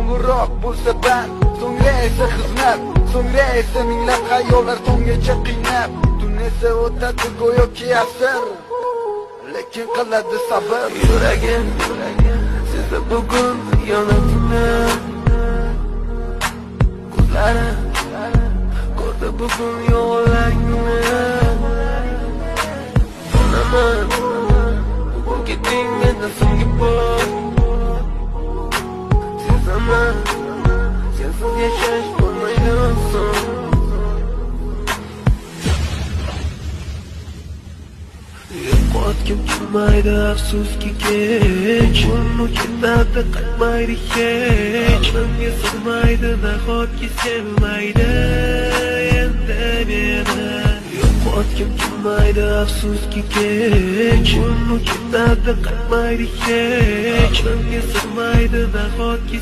Qo'ng'iroq bo'lsa band, so'ngra esa xizmat, so'ngra esa minglab xayollar tonggacha qiynab. Tun esa o'tadi go'yoki asr, lekin qiladi sabr. Yuragim sezdi bugun xiyonatini, ko'zlarim ko'rdi bugun yo'g'onlaringni. Onaman, bugun ketding mendan so'nggi bor. Sezaman, sensiz yashash bo'lmaydi oson. Yo'qotgim kelmaydi, afsuski kech. Uni ketadi, qaytmaydi hech. Aqlimga sig'maydi, nahotki sevmaydi endi meni. Yo'qotgim kelmaydi, afsuski kech. Uni ketadi, qaytmaydi hech. Aqlimga sig'maydi, nahotki.